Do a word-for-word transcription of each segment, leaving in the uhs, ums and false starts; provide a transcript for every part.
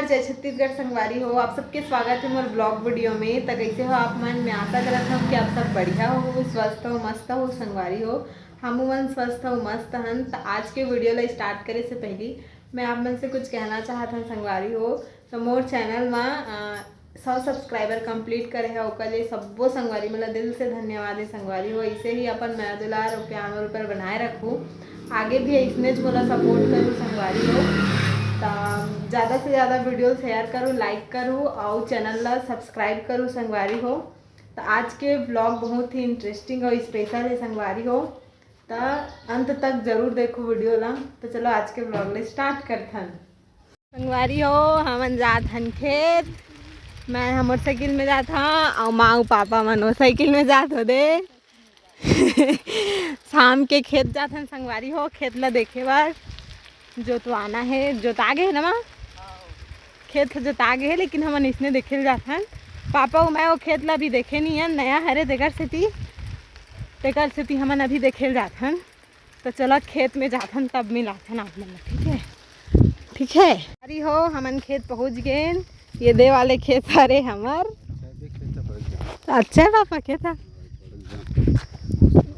जय छत्तीसगढ़ संगवारी हो, आप सबके स्वागत है मोर ब्लॉग वीडियो में। त कैसे हो आप मन? मैं आशा करत हूँ कि आप सब बढ़िया हो, स्वस्थ हो, मस्त हो संगवारी हो। हमू मन स्वस्थ हो, मस्त हन। त आज के वीडियो ला स्टार्ट करे से पहली मैं आप मन से कुछ कहना चाहत हन संगवारी हो। तो मोर चैनल मा अ, सौ सब्सक्राइबर कंप्लीट करे है, ओकर लिए सब्बो संगवारी मन ला दिल से धन्यवाद है संगवारी हो। ऐसे ही अपन मया दुलार और प्यार मोर ऊपर बनाए रखू, आगे भी ऐसने ज मोला सपोर्ट करू संगवारी हो। त ज़्यादा से ज़्यादा वीडियो शेयर करू, लाइक करू और चैनल ला सब्सक्राइब करू संगवारी हो। त आज के ब्लॉग बहुत ही इंटरेस्टिंग और स्पेशल है संगवारी हो, त अंत तक जरूर देखो वीडियो ला। तो चलो आज के ब्लॉग ले स्टार्ट करथन। संगवारी हो, हमन जात हन खेत। मैं ह मोटरसाइकिल में जात हूँ और माँ अउ पापा मन मोटरसाइकिल में जात हो दे। शाम के खेत जात हन संगवारी हो, खेत ला देखे बर। जोतवाना है, जोता गे है ना माँ? खेत ह जोता गे है, लेकिन हमन इसने देखे ल जात हन। पापा अउ मैं वो खेत ला अभी देखे नहीं हन, नया हरे तेकर सेती, तेकर सेती हमन अभी देखे ल जात हन। तो चला खेत में जात हन, तब मिलात हन आप मन ला, ठीक है? ठीक है, अरे हो, हमन खेत पहुँच गेन। ये दे वाले खेत हरे हमर। अच्छा है पापा, खेत है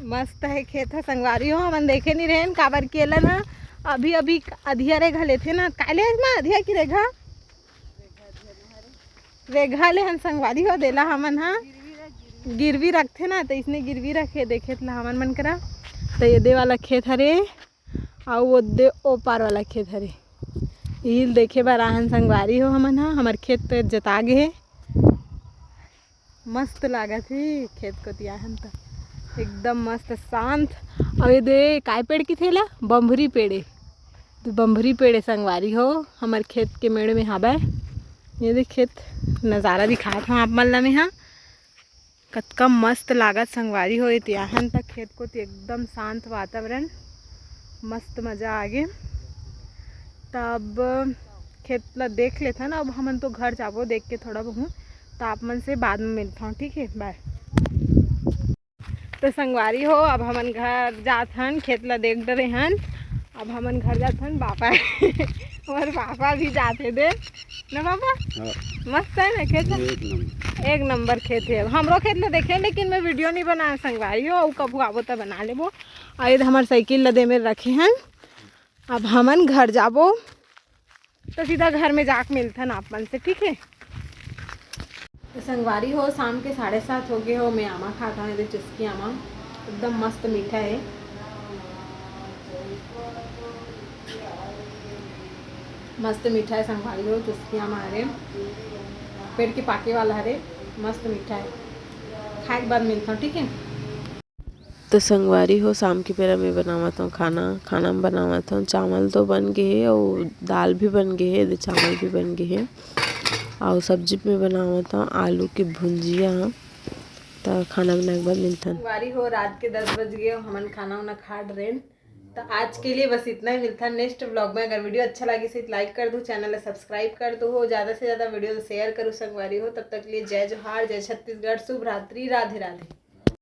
मस्त है, खेत है संगवारी हो। हमन देखे नहीं रहेन, काबर कि एला ना अभी अभी अधिया रेघा लेथे ना, काले ना अधिया की रेघा, रेघा ले हन संगवारी हो, देला हमन हा गिरवी रखथे ना, तो इसने गिरवी रखे देखे ला हमन मन करा। तो ये दे वाला खेत हरे, अउ वो दे ओ पार वाला खेत हरे, इही ल देखे बर आहन संगवारी हो हमन हा। हमर खेत तो जता गे हे, मस्त लागत हे खेत कोती आहन त, एकदम मस्त शांत। अउ ये दे काय पेड़ किथे ला? बम्भरी पेड़ ए। तो बम्भरी पेड़ ए संगवारी हो, हमर खेत के मेड़ में हावय। ये दे खेत नज़ारा दिखात हूँ आप मन ला मैं हा। कतका मस्त लागत संगवारी हो, एती आहन त खेत कोती एकदम शांत वातावरण, मस्त मजा आ गे। त अब खेत ला देख लेथन, अब हमन तो घर जाबो देख के थोड़ा बहुत, त आप मन से बाद में मिलथन, ठीक है, बाय। तो संगवारी हो, अब हमन घर जात हन, खेत ला देख डरे हन, अब हमन घर जात हन। पापा मोर पापा भी जात हे दे ना पापा। हाँ। मस्त है ना खेत? एक नंबर। एक नंबर खेत है। हमरो खेत ला देखे, लेकिन मैं वीडियो नहीं बनाया संगवारी हो, अउ कभू आबो त बना लेबो। अउ ये हमर साइकिल ला दे में रखे हन। अब हमन घर जाबो, तो सीधा घर में जाके मिलथन आप मन से, ठीक है? तो संगवारी हो, शाम के साढ़े सात हो गए हो, मैं आमा खात हूँ, ये चुस्की आमा एकदम मस्त मीठा है, मस्त मीठा है संगवारी हो, चुस्की आमा हरे, पेड़ के पाके वाला हरे, मस्त मीठा है। खाए के बाद मिलता हूँ, ठीक है? तो संगवारी हो, शाम के बेरा में बनावत हूँ खाना। खाना में बनावत हूँ, चावल तो बन गे हे अउ दाल भी बन गे हे, दे चावल भी बन गे हे, अउ सब्जी में बनावत हूँ आलू के भुंजिया। त खाना बनाए के बाद मिलथन। संगवारी हो, रात के दस बज गए, हमन खाना उना खा डरेन। तो आज के लिए बस इतना ही, मिलथन नेक्स्ट ब्लॉग में। अगर वीडियो अच्छा लगी से लाइक कर दो, चैनल ला सब्सक्राइब कर दो हो, ज़्यादा से ज़्यादा वीडियो शेयर करो संगवारी हो। तब तक के लिए जय जोहार, जय छत्तीसगढ़, शुभ रात्रि, राधे राधे।